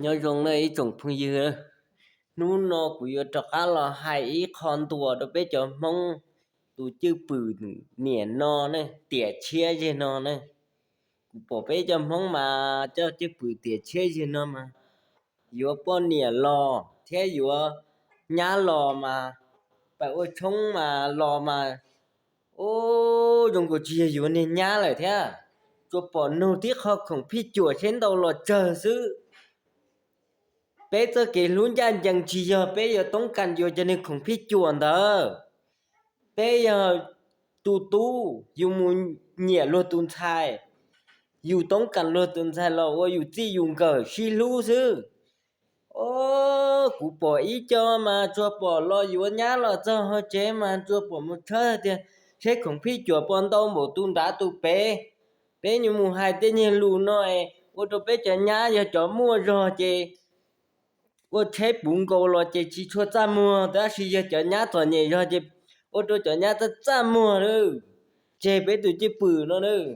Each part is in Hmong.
Nyob zoo nawb ib tsoom phooj ywg, hnub no kuv yuav rov qab los hais ib qho ntuas rau peb cov Hmoob tus cwj pwm niam no ne, tiam tshiab zeg no ne. Kuv pom peb cov Hmoob mas cov cwj pwm tiam tshiab zeg no mas yuav poj niam los thiab yuav nyab los mas, pam ua tshoob mas los mas, ub, zoo nkaus tsis yog yuav niag nyab lawm thiab. Tsuas pom nug tib qho khoom phij cuam seb ntau los tsawg xwb. Peb txoj kev hlub ncaj ncees tsis yog peb yuav toob kas yuav cov niag khoom phij cuam ntawd. Peb yog tus tub yus mus nyiam luag tus ntxhais, yus toob kas luag tus ntxhais los ua yus txij yus nkawm sib hlub xwb. Os, kuv pom ib co mas tsuas pom los yuav nyab los txog hauv tsev mas tsuas pom mus tshawb tias seb khoom phij cuam puas ntau npaum tus nrad tus pem. Peb yuav mus hais tej niag lus no es ua rau peb cov nyab yog cov muaj zog ces ua tsheb puv nkaus los ces tsis tshua txaj muag, tab sis yog cov nyab txom nyem zog ces ua rau cov nyab txaj txaj muag lawm. Tseg peb tus cwj pwm no lawm,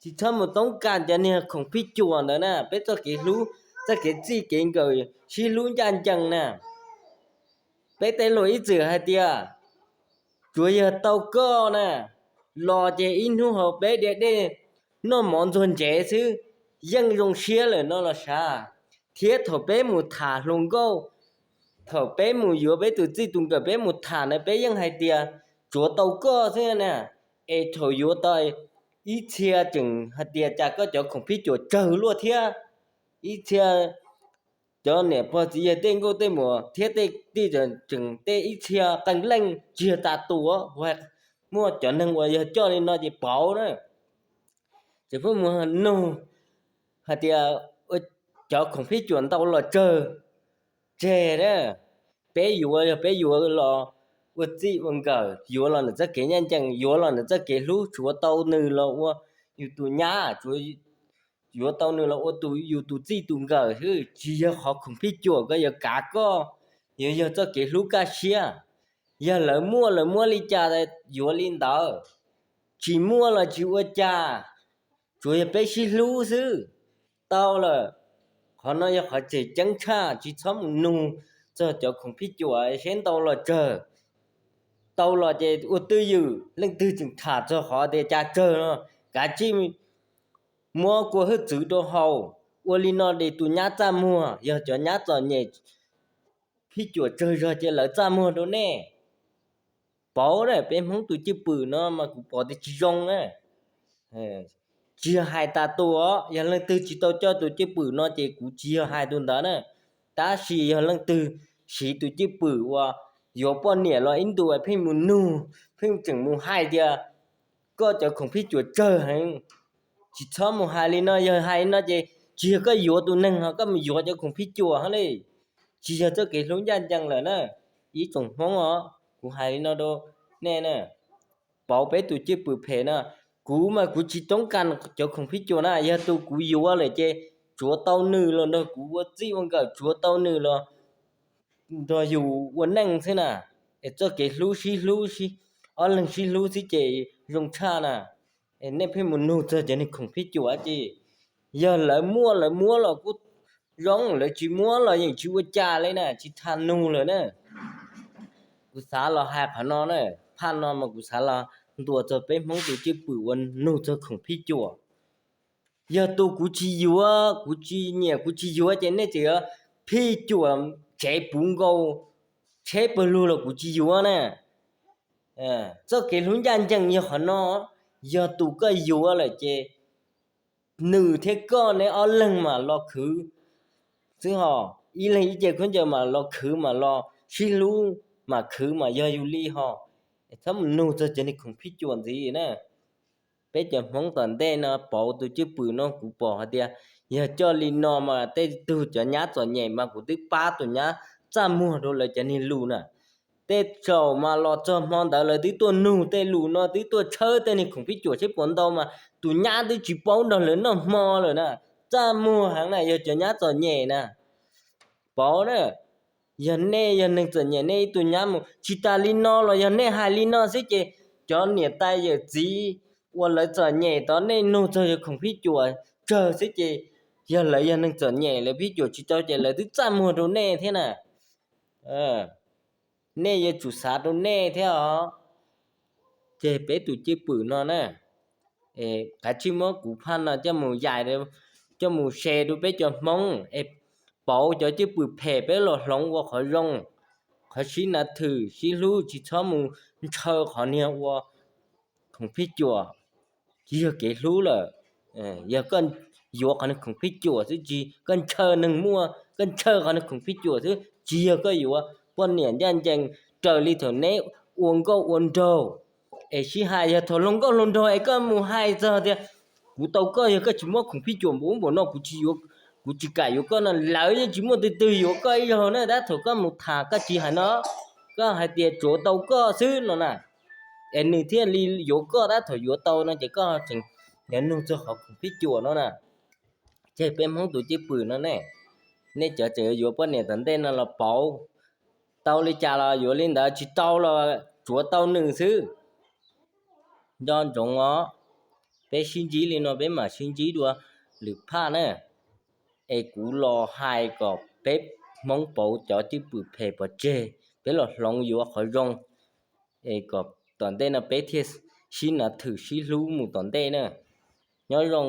tsis txhob mus toob kas cov niag khoom phij cuam ntawd na. Peb txoj kev hlub, txoj kev txij kev nkawm sib hlub ncaj ncees na. Peb tej laus ib txwm hais tias tsuav yog tau koj na, los ces ib hnub hauv peb diav dej noj mov ntxuag ntsev xwb yeej zoo siab lawm no los sav. Thiab thaum peb mus tham hluas nkauj, thaum peb mus yuav peb tus txij tus nkawm peb mus tham na peb yeej hais tias tsuav tau koj xwb na. Es thaum yuav tau ib txhia tseem hais tias cas koj cov khoom phij cuam tsawg luaj thiab. Ib txhia cov niam pog txiv yawg tej nkauj tej muam thiab tej tij tseem tej ib txhia qee leej tsis yog tas tus, muaj cov neeg uas yog coj li no ces pauv na. Ces pheej mus nug hais tias cov khoom phij cuam ntau los tsawg, tseg na. Peb yuav yog peb yuav los ua txij ua nkawm, yuav los ntawm txoj kev ncaj ncees, yuav los ntawm txoj kev hlub, tsuav tau nws los ua yus tus nyab, yuav tau nws los ua yus tus txij tus nkawm xwb, tsis yog qhov khoom phij cuam ko yuav kav koj, yuav yog txoj kev hlub kaj siab. Yog lawv muaj lawv muab li cas yuav li ntawd, tsis muaj los tsis ua cas, tsuav yog peb sib hlub xwb. Tau lawm, qhov no yog qhov tseem ceeb tshaj, tsis txhob mus nug txog cov khoom phij cuam seb ntau los tsawg. Tau los ces ua twj ywm, leej twg tseem tham txog qhov tias cas tsawg no, kav tsij muab kua hwj txwv rau haus. Ua li no ces tus nyab txaj muag, yog cov nyab txom nyem phij cuam tsawg zog ces lawv txaj muag rau nej. Pauv na, peb Hmoob tus cwj pwm no mas kuv pom tias tsis zoo na. Tsis yog hais tas tus os, yog leej twg tsis tau coj tus cwj pwm no ces kuv tsis yog hais tus ntawd na. Tab sis yog leej twg siv tus cwj pwm uas yuav poj niam los ib ntus pheej mus nug, pheej tseem mus hais tias koj cov khoom phij cuam tsawg heev, tsis txhob mus hais li no. Yog hais li no ces tsis yog koj yuav tus neeg ho koj mus yuav cov khoom phij cuam ho li, tsis yog txoj kev hlub ncaj ncees lawm na. Ib tsoom Hmoob os, kuv hais li no rau nej na, pauv peb tus cwj pwm phem na. Kuv mas kuv tsis toob kas cov khoom phij cuam na, yog tus kuv yuav lawm ces tsuav tau nws los nrog kuv ua txij ua nkawm, tsuav tau nws los nrog yus ua neej xwb na. Es txoj kev hlub sib hlub, ob leeg sib hlub xwb ces zoo tshaj na. Es nej pheej mus nug txog cov niag khoom phij cuam ces yog lawv muaj lawv muab los kuj zoo, lawv tsis muab los yeej tsis ua cas li na, tsis tham nug lawm na. Kuv xav los hais qhov no na, phaj no mas kuv xav los ntuas txog peb Hmoob tus cwj pwm uas nug txog khoom phij cuam. Yog tus kuv tsis yuav, kuv tsis nyiam, kuv tsis yuav ces nej tseem yuav phij cuam tsev puv nkaus tsheb pawg lug los kuv tsis yuav na. Txoj kev hlub ncaj ncees yog qhov no, yog tus koj yuav lawm ces nws thiab koj neb ob leeg mam los khwv xwb ho, ib leeg ib ce khaub ncaws mam los khwv mam los sib hlub, mam khwv mam yog yus li ho. Txhob mus nug txog cov niag khoom phij cuam ntxiv na. Peb cov Hmoob tom ntej no pauv tus cwj pwm no kuv pom hais tias yog coj li no mas tej tug cov nyab txom nyem mas kuv twb pab tus nyab txaj muag rau lawv cov niag lus na. Tej zaum mas los txog hmo ntawd lawv twb tuaj nug tej lus no, twb tuaj tshawb tej niag khoom phij cuam seb puas ntau mas tus nyab twb tsis paub nrog lawv noj hmo lawm na. Txaj muag heev na, yog cov nyab txom nyem na. Pauv na, yog nej yog neeg txom nyem nej ib tug nyab mus tsis tas li no los yog nej hais li no xwb ces cov niam tais yawm txiv uas lawv txom nyem tod nej nug txog yog khoom phij cuam tsawg xwb ces Yog lawv yog neeg txom nyem, lawv phij cuam tsis tau ces lawv twb txaj muag rau nej thiab na. Nej yuav tsum xav rau nej thiab os. Ces peb tus cwj pwm no na, kav tsij muab kuv phaj no coj mus yais, coj mus share rau peb cov Hmoob es pauv cov cwj pwm phem peb los hloov ua qhov zoo. Qhov sib nav thwm sib hlub, tsis txhob mus ntshaw qhov niag ua khoom phij cuam, tsis yog kev hlub lawm. Yog koj yuav qhov niag khoom phij cuam xwb, tsis, koj ntshaw neeg muaj, koj ntshaw qhov niag khoom phij cuam xwb, tsis yog koj yuav. Poj niam ncaj ncees raws li thaum neb ua nkauj ua nraug es sib hais, yog thaum hluas nkauj hluas nraug es koj mus hais txog tias kuv tau koj, yog koj tsis muab khoom phij cuam npaum ub npaum no kuv tsis yuav, kuv tsis kam yuav koj no, lawv yeej tsis muaj twg twg yuav koj ib zaug na. Tab thaum koj mus tham koj tsis hais no, koj hais tias tsuav tau koj xwb no na, es nws thiaj li yuav koj. Tab thaum yuav tau no ces koj tseem nug txog qhov khoom phij cuam no na. Ces peb Hmoob tus cwj pwm no ne, nej cov tseem yuav poj niam tom ntej no los pauv, tau li cas los yuav li ntawd, tsis tau los tsuav tau nws xwb. Nco ntsoov os, peb sib ntsib li no peb mam sib ntsib dua lwm phaj na. Es kuv los hais kom peb Hmoob pauv cov cwj pwm phem pov tseg, peb los hloov yuav qhov zoo, es kom tom ntej no peb thiaj sib nav thwm sib hlub mus tom ntej na. Nyob zoo.